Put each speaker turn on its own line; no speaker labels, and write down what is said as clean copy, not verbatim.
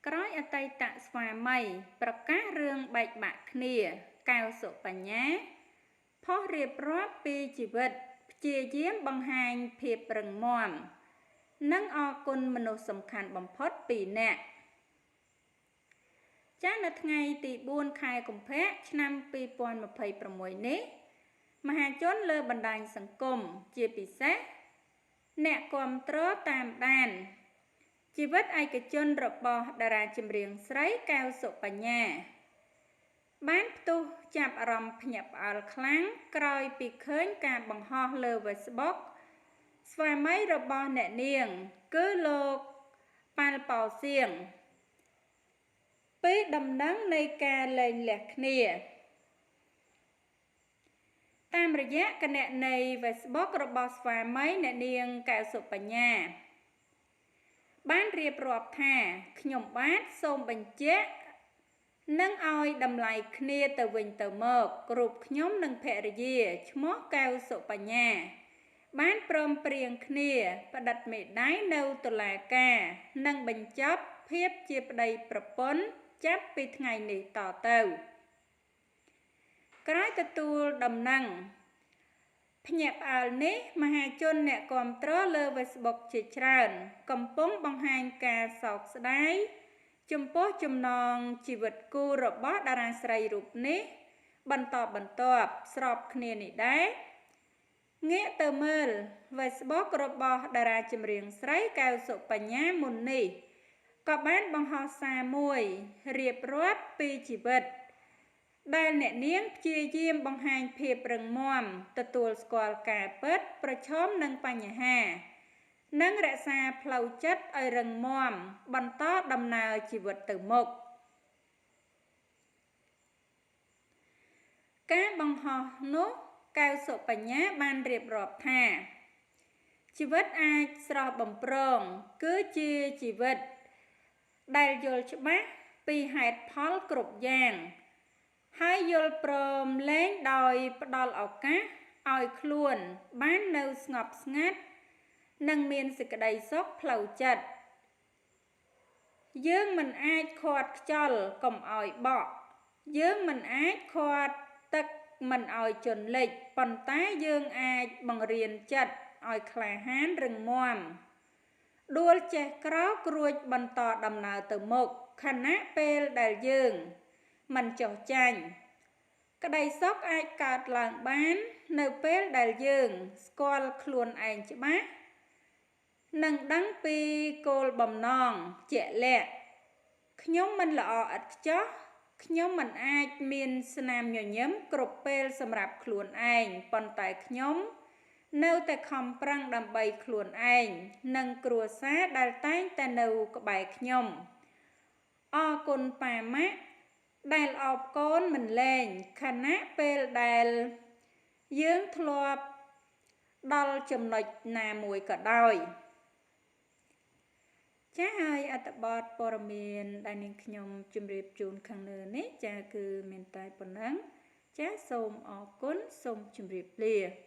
ក្រោយអតីតស្វាមីប្រកាសរឿងបែកបាក់គ្នា កែវ សុបញ្ញា ផុសរៀបរាប់ពីជីវិតព្យាយាមបង្ហាញភាពរឹងមាំ និងអរគុណមនុស្សសំខាន់បំផុតពីរនាក់ចានៅថ្ងៃទី4ខែកុម្ភៈឆ្នាំ2026នេះមហាជនលើបណ្ដាញសង្គមជាពិសេសអ្នកគាំទ្រតាមដានជីវិតឯកជនរបស់តារាចម្រៀងស្រីកែវសុបញ្ញាបានផ្ទុះចាប់អារម្មណ៍ភ្ញាក់ផ្អើលខ្លាំងក្រោយពីឃើញការបង្ហោះលើ Facebook ស្វាមីរបស់អ្នកនាងគឺលោកប៉ាល់ប៉ោសៀងពីដំណឹងនៃការលែងលះគ្នាតាមរយៈគណនី Facebook របស់ស្វាមីអ្នកនាងកែវសុបញ្ញាបានរៀបរាប់ថាខ្ញុំបាទសូមបញ្ជាក់និងឲ្យតម្លៃគ្នាទៅវិញទៅមករូបខ្ញុំនិងភរិយាឈ្មោះកែវសុបញ្ញាបានព្រមព្រៀងគ្នាផ្ដិតមេដៃនៅតុលាការនិងបញ្ចប់ភាពជាប្តីប្រពន្ធចាប់ពីថ្ងៃនេះតទៅក្រោយទទួលដំណឹងភ្ញាក់ផ្អើលនេះមហាជនអ្នកគាំទ្រលើ Facebook ជាច្រើនកំពុងបង្ហាញការសោកស្ដាយចំពោះចំណងជីវិតគូរបស់តារាស្រីរូបនេះបន្តបន្ទាប់ស្របគ្នានេះដែរងាកទៅមើល Facebook របស់តារាចម្រៀងស្រីកែវសុបញ្ញាមុននេះក៏បានបង្ហោះសារមួយរៀបរាប់ពីជីវិតដែលអ្នកនាងព្យាយាមបង្ហាញភាពរឹងមាំទទួលស្គាល់ការពិតប្រឈមនឹងបញ្ហានិងរក្សាផ្លូវចិត្តឲ្យរឹងមាំបន្តដំណើរជីវិតទៅមុខការបង្ហោះនោះកែវសុបញ្ញាបានរៀបរាប់ថាជីវិតអាចស្រស់បំព្រងគឺជាជីវិតដែលយល់ច្បាស់ពីហេតុផលគ្រប់យ៉ាងហើយយល់ព្រមលែងដោយផ្ដល់ឱកាសឲ្យខ្លួនបាននៅស្ងប់ស្ងាត់និងមានសេចក្តីសុខផ្លូវចិត្តយើងមិនអាចឃាត់ខ្យល់កុំឲ្យបក់យើងមិនអាចឃាត់ទឹកមិនឲ្យជន់លិចប៉ុន្តែយើងអាចបង្រៀនចិត្តឲ្យក្លាហានរឹងមាំដួលចេះក្រោករួចបន្តដំណើរទៅមុខខណៈពេលដែលយើងមិនចុះចាញ់ក្តីសុខអាចកើតឡើងបាននៅពេលដែលយើងស្គាល់ខ្លួនឯងច្បាស់និងដឹងពីគោលបំណងជាក់លាក់ខ្ញុំមិនល្អឥតខ្ចោះខ្ញុំមិនអាចមានស្នាមញញឹមគ្រប់ពេលសម្រាប់ខ្លួនឯងប៉ុន្តែខ្ញុំនៅតែខំប្រឹងដើម្បីខ្លួនឯងនិងគ្រួសារដែលតែងតែនៅក្បែរខ្ញុំអរគុណប៉ាម៉ាក់ដែលអបកូនមិនលែងខណៈពេលដែលយើងធ្លាប់ដល់ចំណុចណាមួយក៏ដោយចាហើយអត្ថបទព័ត៌មានដែលនាងខ្ញុំជម្រាបជូនខាងលើនេះចាគឺមានតែប៉ុណ្ណឹងចាសូមអរគុណសូមជម្រាបលា។